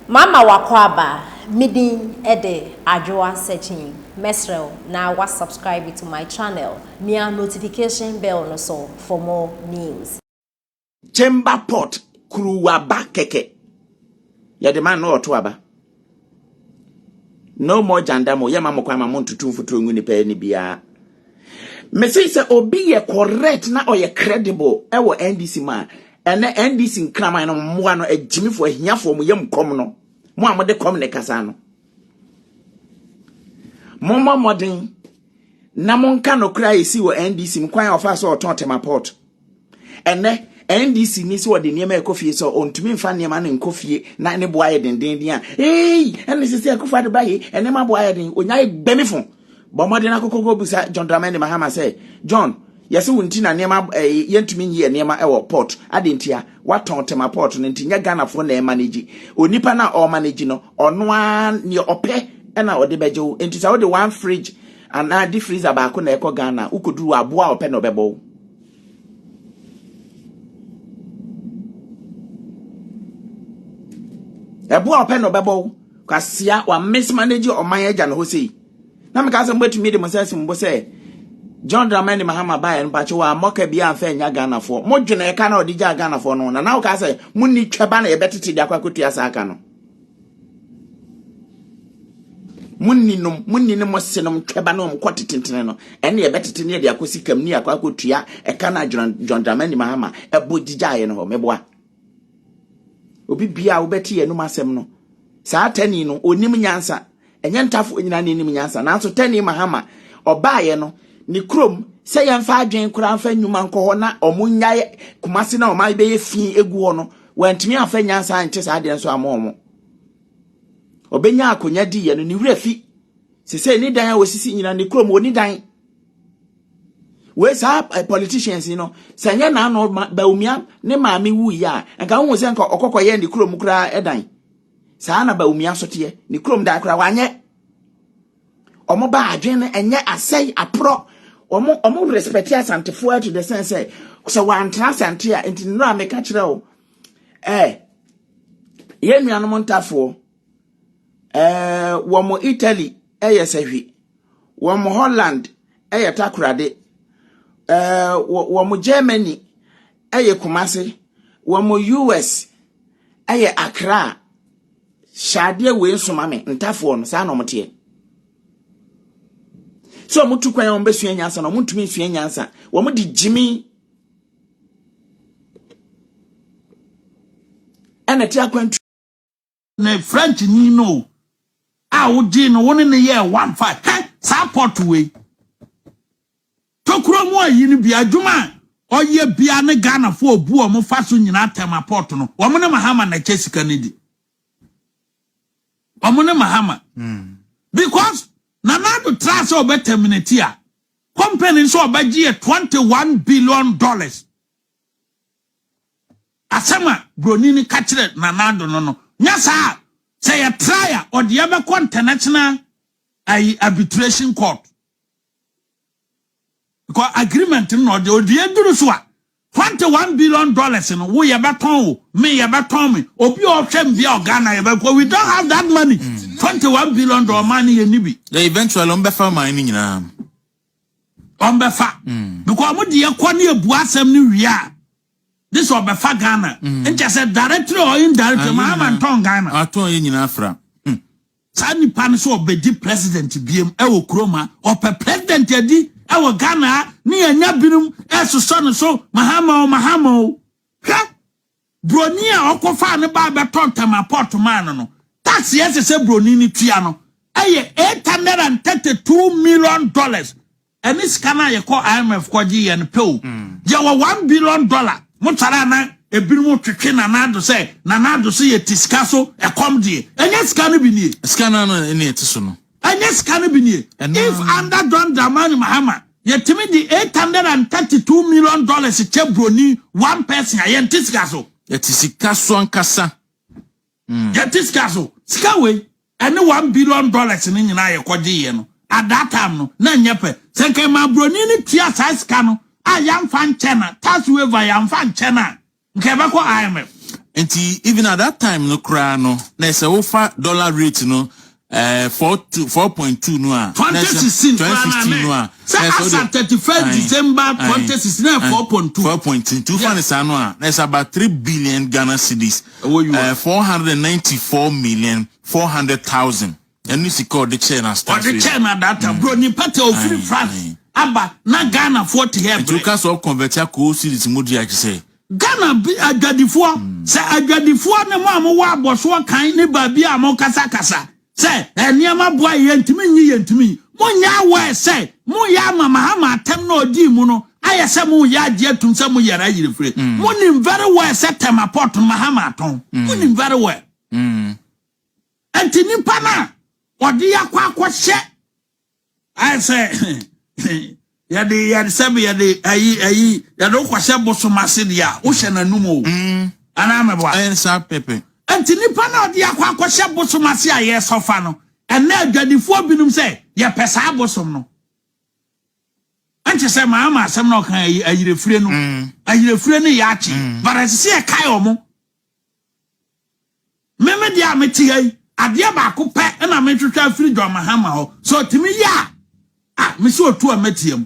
Mama w'akwaaba, me din de Adwoa Sekying, mɛsrɛ wo na wa subscribe to my channel, mia notification bell no so for more news. Chamber pot kuruwa ba kɛkɛ yɛde ma no ɔto aba. No more jandamo yɛ ma mo kwan ma mo ntutu mfuturo ngu nipa ani biara. Mese sɛ obi yɛ correct na ɔyɛ credible ɛwɔ NDC mu a ɛnɛ NDC nkraman no mmoa no agyimifoɔ ahiafoɔ mo yam kɔm no mo a mode kɔm ne kasa no mommɔ mmɔden na monka nokorɛ a ɛsi wɔ NDC mu kwan a ɔfa so ɔtɔn Tema port Ɛnnɛ, NDC ni sɛ ɔde nneɛma ɛkɔ fie sɛ ɔntumi mfa nneɛma no nkɔ fie na ne bo ayɛ dendenden a, ei, ɛne sɛ sɛ Akufo Addo ba yi, nneɛma bo ayɛ den, onya gbɛmi fo. Bɔ mmɔden akokɔkɔ bisa John Dramani Mahama sɛ, John, yɛse wo nti na nneɛma eh, yɛntumi nyi yɛ nneɛma ɛwɔ port, ade ntia? Watɔn Tema port no nti nyɛ Ghanafoɔ na ɛmanage. Onipa no a ɔmanage no, ɔno ara neɛ ɔpɛ ɛna ɔde bɛgye wo. Nti sɛ wode one fridge anaa deep freezer baako na ɛkɔ Ghana, wokɔduru hɔ aboa a ɔpɛ na ɔbɛbɔ wo. Ɛbo a ɔpɛ na ɔbɛbɔ wo. Kwasia wa mismanage ɔman agya no hɔ sei. Na meka sɛ mobɛtumi de mo nsa asi mo bo sɛ John Dramani Mahama baeɛ no mpakyɛ wɔ ammɔ ka bi amfa anya Ghanafoɔ. Modwene ɛka na ɔde gyaa Ghanafoɔ no na na woka sɛ monni twɛba na yɛbɛtete de akɔ akɔtua saa ka no. Mo nninom, mo nni ne mo senom twɛba ne wɔn kɔ tetentene no, ɛne yɛbɛtete ne yɛde akɔsi kam ne yɛakɔ akɔtua ɛka no a John Dramani Mahama ɛbɔ gyigyaeɛ no hɔ. Meboa. Obi bia a wobɛte yɛn anum asɛm no, saa tani no, onim nyansa. Ɛnyɛ ntafoɔ nyinaa na ɛnim nyansa. Nanso tani Mahama, ɔbaeɛ no, ne kurom, sɛ yɛmfa adwene koraa mfa nnwuma nkɔ hɔ na ɔmo nyae Kumasi na ɔmo bɛyɛ fi egu hɔ no, wantumi amfa nyansa ankyɛ saa adeɛ nso ama ɔmo. Ɔbɛnya akonnwa diiɛ no, ne werɛ fi. Sesei ne dan a wɔsisi nyina ne kurom wɔni dan. Wei saa eh, politicians yi no, sɛ nyɛ n'ano Bawumia ne maame wuiɛ a, nka wohu sɛ nka ɔkɔkɔyɛ ne kurom koraa ɛdan. Saa na Bawumia so teɛ. Ne kurom dan koraa wanyɛ. Wɔn ba adwene no ɛnyɛ asɛe aporɔ. Wɔn wɔn respect asantefoɔ to the sense sɛ sɛ wɔantena asante a nti nnora meka kyerɛ wo eh Yɛn nuanom ntafoɔ, ɛɛ wɔn Italy yɛ sahwi, wɔn Holland yɛ Takoradi, ɛɛ wɔn Germany yɛ Kumasi, wɔn US yɛ Accra. Hyɛ adeɛ wei nso ma me, ntafoɔ no, saa na wɔn teɛ. Sɛ wɔn tu kwan a wɔn bɛsua nyansa na wɔn ntumi nsua nyansa, wɔn de gyimi. Ɛna ɛte akwantu. Ne French ni no o a wogyee no wo ne no yɛɛ one fa hwɛ saa pɔt wei tokuro mu ayi no bia adwuma a ɔyɛ bia ne Ghana fo obu wɔn fa so nyinaa tɛma pɔt no wɔn ne Mahama na ɛkyɛ sika no di wɔn ne Mahama hmm. because Nana Addo tra sɛ ɔbɛ terminate a Company nso ɔbɛgye yɛ 21 billion dollars. Asɛm a broni no ka kyerɛ Nana Addo no no, nyɛ saa a, sɛ yɛ try a, ɔde yɛ bɛkɔ international ayi arbitration court. Because agreement no na ɔde ɔde yɛ duru so a, 21 billion dollars no wo yɛbɛtɔn wo me yɛbɛtɔn me obi a ɔhwɛ m bia Ghana yɛbɛkɔ we don't have that money 21 billion dollar man no yɛnni bi. Yeah, eventually wɔn bɛfa man no nyinaa. Wɔn bɛfa because wɔn de yɛkɔ ne ebu asɛm no wie a this ɔbɛfa Ghana nkyɛ sɛ directly or indirectly maa ma ntɔn Ghana. Atɔn yɛ nyinaa fra. Saa nipa no sɛ ɔbɛdi president biem ɛwɔ kurom ha, ɔpɛ president adi ɛwɔ Ghana ha ne yɛnya binom ɛsosɔ no so Mahama o Mahama o. Hwɛ broni a ɔkɔfaa ne ba bɛtɔ ntɛma port maa no no, tax yɛ ɛsɛ sɛ broni no tua no ɛyɛ 832 million dollars. Ɛne sika no a yɛkɔ IMF kɔgye yɛ no pɛ o. Yɛwɔ $1 billion. Mo sɔre a na ebinom twetwe Nana Addo sɛ Nana Addo so yɛte sika so ɛkɔm deɛ. Ɛnyɛ sika no bi nie. Sika no ano ne ɛte so no. Ɛnyɛ sika no bi nie. Ɛno If ano. under John Dramani Mahama yɛtumi de $832 million kyɛ broni one person a yɛnte sika so. Yɛte sika so ankasa. Yɛte sika so. Sika wei ɛne $1 billion no nyinaa yɛkɔgye yɛ no at that time no na nyɛ pɛ. Sɛ nka ɛma broni no tua saa sika no a yɛamfa nkyɛ na tax waiver yɛamfa nkyɛ no a nka yɛbɛkɔ IMF. Nti even at that time no koraa no, na ɛsɛ wofa dollar rate no 4 2 4.2 no a. 2016 koraa na 2016 no a. Sɛ na ɛsɛ as at 31st December 2016 na 4.2. 4.2 nti wofa ne saa no a, na ɛsɛ about 3 billion Ghana cedis. Ɛwɔ US. 494,400,000. Ɛno sika a ɔde kyɛɛ na start. Ɔde kyɛɛ na data bro nipa tɛ ofiri France aba na Ghanafoɔ te hɛ Nti brɛ. woka sɛ ɔconvert akɔ cedis mu di akyi sɛ. Ghana bi adwadifoɔ, sɛ adwadifoɔ ne mo a mowɔ abɔsoɔ kan ne baabi a mo kasakasa sɛ nneɛma boa yɛ ntumi nyi yɛ ntumi nyi, monyɛ awɔ sɛ moyɛ ama Mahama atɛm na ɔdii mu no ayɛ sɛ moyɛ agye atum sɛ moyɛrɛ ayerefire. Monim very well sɛ Tema port no Mahama atɔn. Monim very well. Nti nipa no a ɔde akɔ akɔhyɛ ayɛ sɛ yɛde sɛbi yɛde ayi yɛde wokɔhyɛ bosom ase deɛ a, wohyɛ n'anum o anaa mɛboa? Ɛyɛ saa pɛpɛ. Nti nipa no a ɔde akɔ akɔhyɛ bosom ase a yɛsɔfa no ɛnɛ, adwadifoɔ binom sɛ yɛpɛ saa bosom no. Ɛnkyɛ sɛ maama asɛm na ɔka ayi ayerefire no, ayerefire no yɛ akye, but ɛsɛ sɛ yɛkae ɔmo. Meme deɛ a mete ha yi, adeɛ baako pɛ ɛna mehwehwɛ afiri John Mahama hɔ sɛ ɔtumi yɛ a mesi otu a mɛtia mu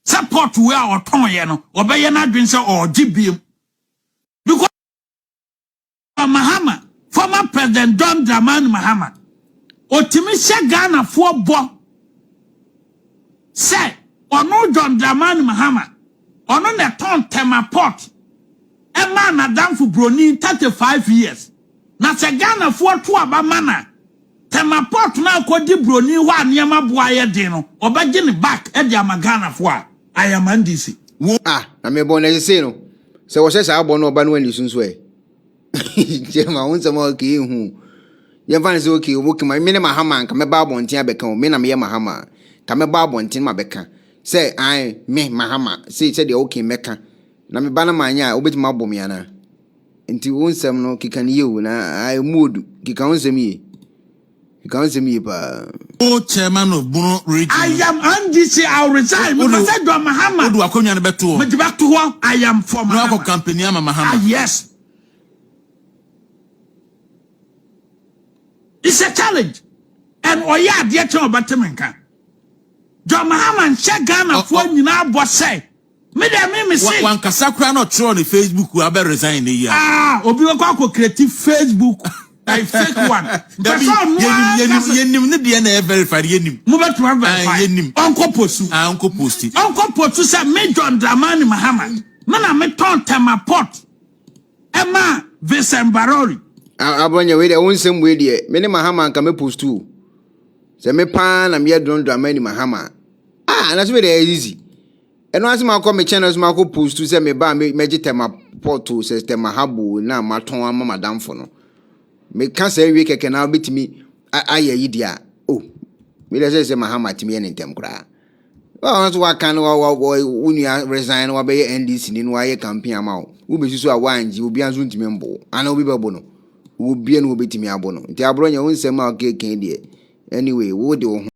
sɛ port wei a ɔtɔn yɛ no, ɔbɛyɛ n'adwene sɛ ɔregye biem, because Mahama, former President John Dramani Mahama, ɔtumi hyɛ Ghanafoɔ bɔ sɛ ɔno John Dramani Mahama, ɔno na ɛtɔn Tema port ɛmaa n'adamfo broni 35 years, na sɛ Ghanafoɔ to aba ma na Tema port no akɔdi broni hɔ a nneɛma boa yɛ den no, ɔbɛgye ne back ɛde ama Ghanafoɔ a I am NDC. Ah, na mebɔ na ɛsesei no sɛ wɔhyɛ saa bɔ no, ɔba no ani so nso ɛ kyerɛ wo nsɛm a ɔka ɛhu. Yɛmfa no sɛ okay, okay, ma me ne Mahama nka mɛba abɔnten abɛka o. Me na meyɛ Mahama a, ka mɛba abɔnten ma bɛka sɛ ae, me Mahama sei sɛdeɛ okay mɛka na meba no maanyɛ a, wobɛtumi abɔ me anaa? Nti wo nsɛm no keka no yie o, na ɛmu odu. Keka wo nsɛm yie, keka wo nsɛm yie paa. O chairman of Bono Region. I am NDC. I will resign. Wode- Mepɛ sɛ John Mahama. Wode wakonnwa no bɛto hɔ. Mede bɛto hɔ. I am for Na wakɔ Mahama. campaign ama Mahama. Ah, yes. It's a challenge. And ɔyɛ adeɛ kyɛn ɔbɛte me nka. John Mahama nhyɛ Ghanafoɔ nyinaa bɔ sɛ me deɛ me se. Wankasa koraa na ɔtwerɛ ne Facebook abɛ resign ne yi a. Ah, obi bɛkɔ akɔ create Facebook a fake one. Mpɛ Dabi, sɛ ɔno yɛnim yɛnim ankasa. Yɛnim ne deɛ na ɛyɛ verified, yɛnim. Mobɛtuma verify. Ah, yɛnim. Ɔnkɔ post. Ah, nkɔ post. Ɔnkɔ post sɛ me John Dramani Mahama me na metɔn Tema port ɛma Vincent Barori. Abronye, wei deɛ wo nsɛm wei deɛ, me ne Mahama nka mɛpost o. Sɛ me paa na meyɛ John Dramani Mahama a, ah, na so me deɛ ɛyɛ easy. Ɛno ase makɔ me channel so makɔ post sɛ me ba mɛgye Tema port o, sɛ Tema harbour na matɔn ama madamfo no. Meka sɛ wie kɛkɛ na wobɛtumi ayɛ yi deɛ a, o me deɛ sɛ Mahama tumi yɛ ne ntɛm koraa. Wɔn nso waka no wa wa wo nua resign na wabɛyɛ NDC ni na wayɛ campaign ama wo. Wobɛsi so a wangye, obiara nso ntumi mbo wo. Ana obi bɛbo no? Obiara na wobɛtumi abo no. Nti Abronye, wo nsɛm a ɔkeka deɛ, anyway, wo de wo ho.